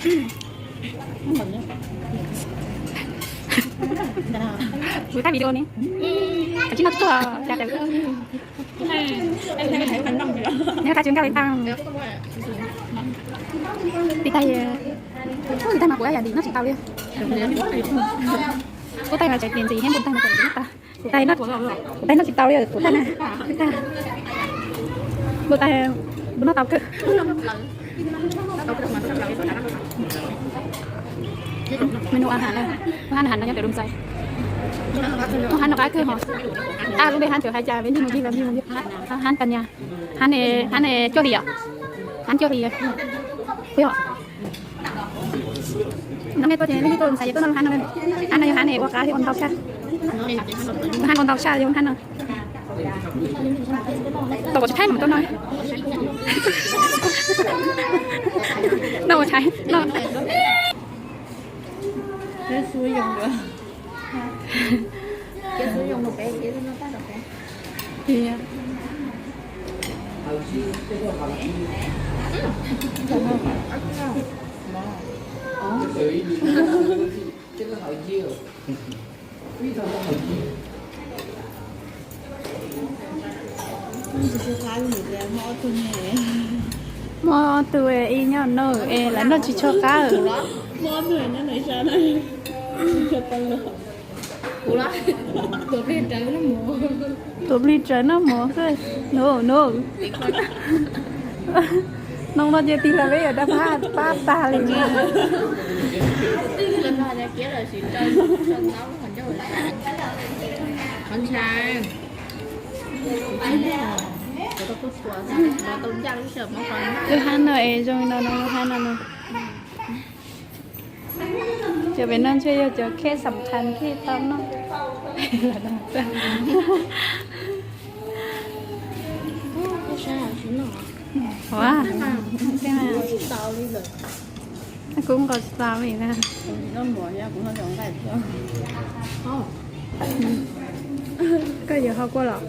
Kuv thaij video ne. Kav tsij noj tsuag tsuag. Nyob thaij tsis nkag li ntag. Pib thaij, pib thaij mas kuv ib yam li noj tsis tau li. Kuv thaij mas tseem tias ntxiv thiab, kuv thaij mas tseem ntxiv tag. Kuv thaij noj, kuv thaij noj tsis tau li, kuv thaij na. Kuv thaij, kuv noj tau kawg. Menu ahan na, ahan ahan no nyob pem Loos Xais. Ahan no qab kawg hos. Ab, lub npe ahan cov hais cas peb ntsej muag yig los yig mus yig. Ahan kas nyas, ahan ne, ahan ne cuaj hlis yom. Ahan cuaj hlis. Kuv yog no me tuaj ces nej tuaj Loos Xais ces tuaj noj lub ahan no. Ahan no yog ahan ne ua qab thiab ua ntau tshaj. Ahan ua ntau tshaj yog ahan no. Tau ua tsis thaij mas tuaj noj. Noj ua tshais noj. Muaj ob tug ib nyob no es lawv noj tsis tshua qab. Tuav plig raws noj mov xwb. No, no. Noj no ces tig hlo peb yuav rov pab tag li. Lub hab no es zoo li no no, lub hab no no. Cov pem no ntshe yog cov khej xam khas khej tau noj. Ua, kuv nqos tsis tau li na. Koj yuav ho kua los?